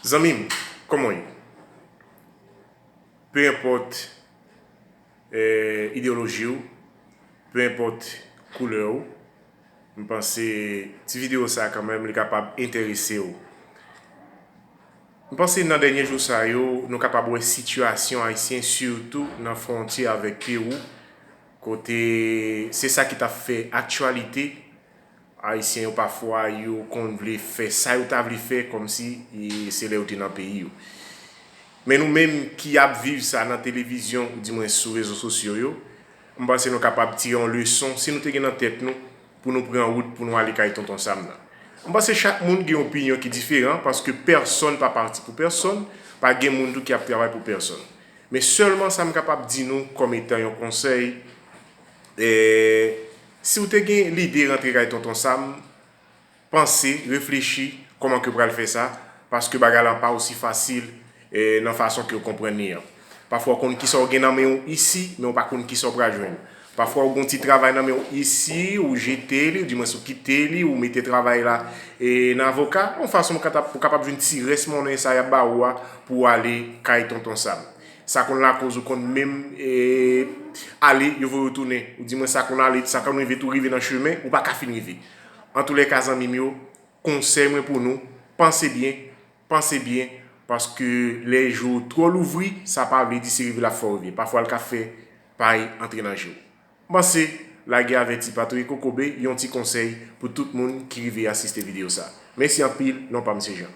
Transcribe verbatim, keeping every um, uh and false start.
Zanmi m, kòman w ye? Pe enpòt eh, ideyoloji w, pe enpòt koulè w, m panse ti videyo sa a kanmenm li kapab enterese w. M panse nan dènye jou sa yo, nou kapab wè sitiyasyon ayisyen, sitou nan fwontyè avèk Pewou, kote se sa ki t ap fè aktyalite. Ayisyen yo pafwa yo konn vle fè sa yo ta vle fè kòmsi se lè yo te nan peyi yo. Men nou menm ki ap viv sa nan televizyon oudimwen sou rezo sosyo yo, m panse nou kapab tire yon leson si nou te gen nan tèt nou pou nou pran wout pou nou ale kay Tonton Sam nan. M panse chak moun gen yon opinyon ki diferan paske pèsonn pa pati pou pèsonn, pa gen moun tou ki ap travay pou pèsonn. Men sèlman sa m kapab di nou kòm etan yon konsèy, eh, si w te gen lide rantre kay Tonton Sam, panse, reflechi kòman ke w pral fè sa, paske bagay la pa osi fasil eh, nan fason ke w konprann li an. Pafwa w konn kisa w gen nan men w isi, men w pa konn kisa w pral jwenn. Pafwa w gon ti travay nan men w isi, ou jete li, oudimwens ou kite li, ou mete travay la eh, nan avoka, yon fason pou kapab, pou kapab jwenn ti rès monnen sa y ap ba ou a pou w ale kay Tonton Sam. Sa konn lakoz ou konn menm eh, ale, yo voye w tounen, oudimwens sa konn ale, sa konn rive tou rive nan chemen, ou pa ka fin rive. Antoulèka, zanmi m yo, konsèy mwen pou nou, panse byen, panse byen, paske lè je w twò louvri, sa pa vle di se rive l ap fè w rive. Pafwa l ka fè pay antre nan je w. M panse, lage avèti pa touye kokobe, yon ti konsèy pou tout moun ki rive asiste videyo sa. Mèsi anpil, non pa m se Jean.